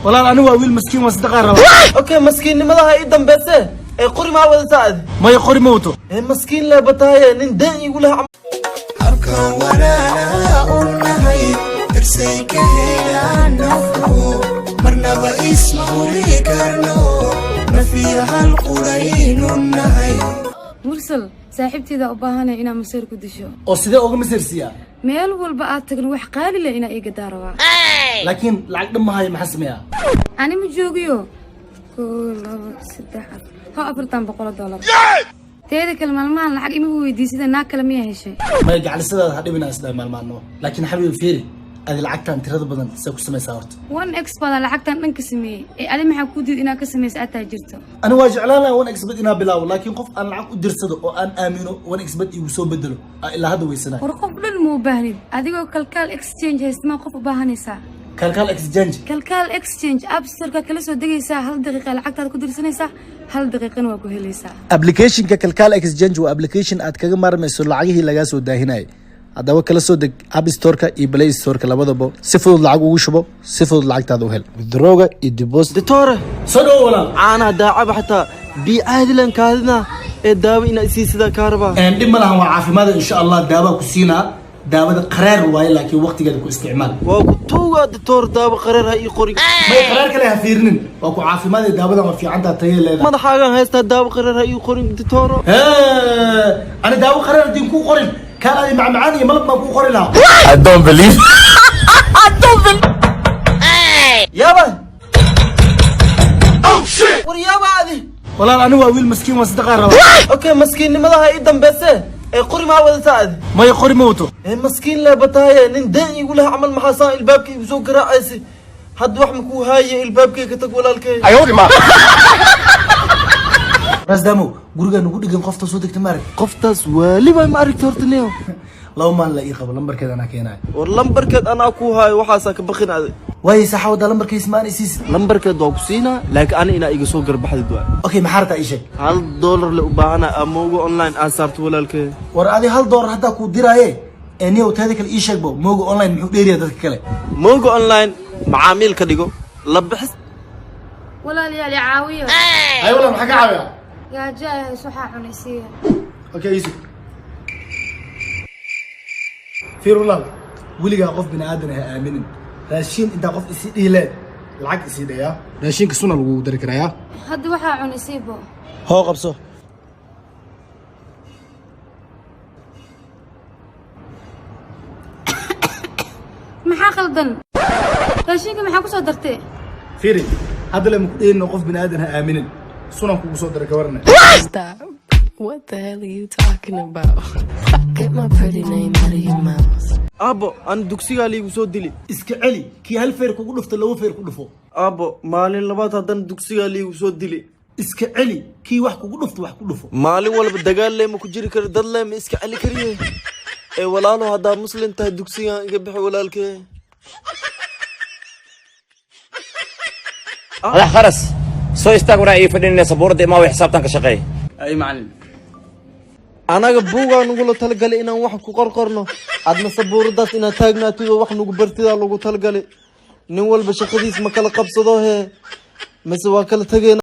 Walaal, anigu waa wiil maskiin, waa sadaqaa rabaa. Okay, maskiinnimadaha ii dambayse ee qori maa wadataa adi? Maya, qori ma wato. Ee maskiin leebataaye, nin deen igu leh. Habkan walaalaha u nahay darsay ka helaan nafku, marnaba isma huri karno, nafiya hal quraynu nahay. Mursal, saaxiibteeda u baahanay inaa maseer ku disho. Oo sidee uga masirsiiyaa? Meel walba aad tagno, wax qaali leh inaa ii gadaa rabaa. Laakiin lacag dhan ma hayo, maxaa sameeyaa? Ani ma joogiyo. 1, 2, 3, 4, ho, $400. Teeda kale, maalmahan lacag imaba weydiisida, naag kale miyaa heshay? Maya, gacalisadaada ha dhibina isdhahay maalmaano. Laakiin xabiibi, fiiri, adi lacagtan tirada badan see ku samaysaa horta? 1xBet lacagtan dhan ka sameeyey. Ee adi maxaa kuu diid inaad ka samaysa aad taajirto? Ani waa jeclaan lahaa 1xBet inaa bilaabo, laakiin qof aan lacag u dirsado oo aan aamino 1xBet igu soo bedelo aa ilaa hadda weysanaa. War qof dhan ma u baahnid. Adigoo Kalkaal Exchange haystamaa qof u baahanaysaa? Kalkaal Exchange? Kalkaal Exchange App Storeka kala soo degaysaa, hal daqiiqa lacagtaad ku dirsanaysaa, hal daqiiqana waa ku helaysaa. Applicationka Kalkaal Exchange waa application aad kaga maarmayso lacagihii lagaa soo daahinayay. Haddaba kala soo deg App Storeka iyo Play Storeka labadaba. Si fudud lacag ugu shubo, si fudud lacagtaada u hel, withdrawga iyo deposit. Doctore. Soo dhawo, walaal. Caanaha daacaba, xataa biyo caadilan kaadina, ee daawo inaa isii sidaan kaa rabaa. Dhib ma lahan, waa caafimaad insha Allah. Daawaa ku siinaa, daawada qaraar waaye, laakiin waqtigeeda ku isticmaal. Waa ku tuugaa doctor, daawo qareer ha ii qorin. May, qaraar kale ha fiirinin, waa ku caafimaad. Daawadan waa fiicantaa, tayo leedahay. Madaxaagaan haystaa, daawo qareer ha ii qorin, doctoro. Hee, ani daawo qaraar hadii kuu qorin, kaan adi macmacaan iyo malab baan kuu qori lahaa. I don't believe. Yaaba, war yaaba adi. Walaal, anigu waa wiil maskiin, waa sadaqaa rabaa. Okay, maskiinnimadaha ii dambayse ee qori maa wadataa adi? Maya, qori ma wato. Ee maskiin leebataaye, nin deen igu leh camal maxaa saan ilbaabka igu soo garaacaysa? Hadda wax makuu haaye, ilbaabkay ka tag, walaalkay. Rasdamo, gurigaa nugu dhigan qofta soo degta maarag? Qoftaas waaliba ma aragti horta niyo. 2 maalin la ii qabo, lambarkeeda anaa keenayo. War lambarkeed anaa kuu haayo, waxaasaa ka baqin adi. Waayo, saxa wadaa, lambarkiis maan isiis. Lambarkeed waa ku siinaa, laakiin ani inaa iga soo garbaxdid waay. Okay, maxaa rabtaa? Ii sheeg. $1 le u baahana Amooga Online aa saarto, walaalkay. War adi $1 haddaa kuu diraaye. Ee niyow, teeda kale ii sheegbo, Mooga Online muxuu dheeriyaa dadka kale? Mooga Online macaamiil ka dhigo la bixis. Walaalayaal, i caawiyo. Ay walaal, maxaa ka caawiyaa? Gaajo ay hayso, waxaa cunaysiiya. Okay, isu fiir walaal, weligaa qof bini aadan ha aaminin. Raashin intaa qof isii dhihi leed, lacag isii dhayaa, raashinka suna lagugu dari karayaa. Hadda waxaa cunaysiibo. Hoo, qabso. Maxaa qaldan? Raashinka maxaa ku soo dartay? Fiiri, hadda lema ku dhehino qof bini aadan ha aaminin, sunan kugu soo daray, kawarane. Stop. What the hell are you talking about? Get my pretty name out of your mouth. Aabbo, ani dugsigaa liigu soo dili. Iska celi, kii hal feer kugu dhufto, laba feer ku dhufo. Aabbo, maalin labaad haddana dugsigaa liigu soo dili. Iska celi, kii wax kugu dhufto wax ku dhufo. Maalin walba dagaal leema ku jiri karo, dad leema iska celi kariye. Ee walaalo, haddaa muslim tahay, dugsigan iga bixi, walaalkee. Madax kharas, soo istaag. Waraa ii fadhinayna sabuuradda imaa, way xisaabtan ka shaqeey. Ay macalin. Anaga buugaa nagula talagalay inaan wax ku qorqorno, adna sabuuradaas inaad taagnaatid oo wax nagu bartidaa lagu talagalay. Nin walba shaqadiis ma kala qabsado hee, mise waa kala tegeena?